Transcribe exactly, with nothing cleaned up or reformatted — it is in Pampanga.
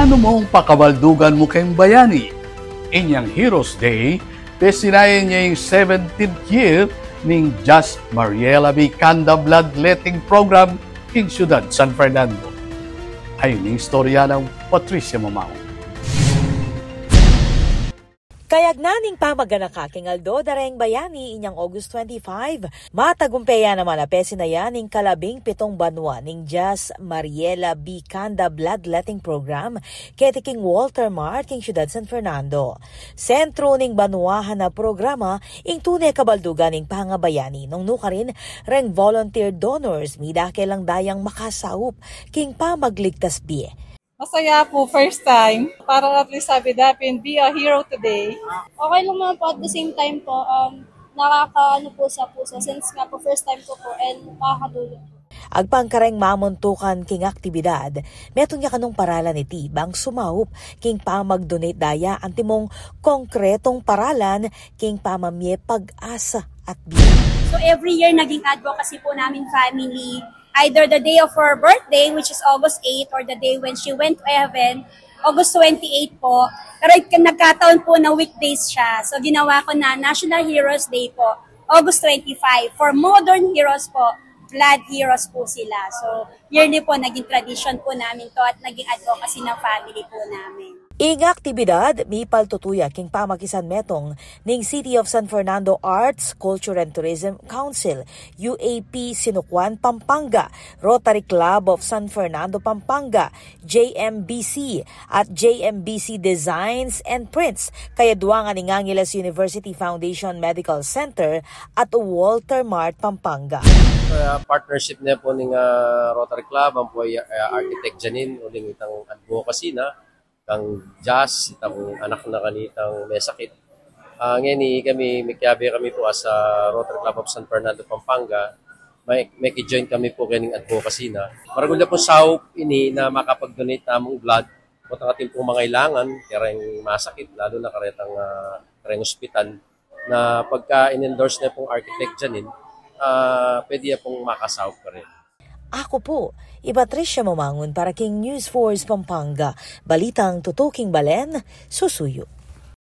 Anu mung pakabaldugan mu keng bayani? Inyang Heroes Day, pesinayan ya ing seventeenth year ning Jas Mariela Vicanda Bloodletting Program king Syudad San Fernando. Ayni ing istorya nang Patricia Mamao. Kayagnan ning pamaganaka king aldo da reng bayani inyang August twenty-five, matagumpe ya naman a pesinayan ing kalabing pitung banua ning Jas Mariela Vicanda Bloodletting Program keti king Walter Mart king Syudad San Fernando. Sentru ning banuahan a programa ing tune kabaldugan ning pangabayani nung nukarin reng volunteer donors, midake lang dayang makasaup king pamagligtas bie. Masaya po, first time. Para at least sabi dapin, be a hero today. Okay lang naman po, at the same time po, um, nakakaano po sa puso since nga po first time ko po and makakatulong po. Agpang kareng mamuntukan king aktibidad, metung ya kanung paralan iti bang sumaup king pamag-donate da ya antimong konkretong paralan king pamamie pag-asa at bie. So every year naging advocacy po namin family, either the day of her birthday, which is August eight, or the day when she went to heaven, August twenty-eight po. Pero nagkataon po na weekdays siya. So ginawa ko na National Heroes Day po, August twenty-five. For modern heroes po, blood heroes po sila. So yearly po, naging tradition po namin to at naging advocacy ng family po namin. Ing aktibidad mipaltutuya king pamakisanmetung ning City of San Fernando Arts, Culture and Tourism Council, U A P Sinukuan, Pampanga, Rotary Club of San Fernando, Pampanga, J M B C, at J M B C Designs and Prints, kayaduangan ning Angeles University Foundation Medical Center, at Walter Mart, Pampanga. Kaya partnership ne po ning, ah, Rotary Club, ampo i, ah, Architect Janine, uling itang advocacy na, kang Jas, itang anak na kanitang mesakit. Ah, ngeni kami, mekiabe kami po as a Rotary Club of San Fernando, Pampanga, may, meki-join kami po kening advocacy na. Maragul ya pung saup ini na makapag-donate tamung blood, potang atin pung mangailangan, kareng masakit, lalu na karetang, ah, kareng ospital, na pagka in-endorse ne pung Architect Janine, ah, pwede ya pung makasaup pa rin. Aku pu i Patricia Mamangun para king News Force Pampanga, balitang tutuking balen, susuyu.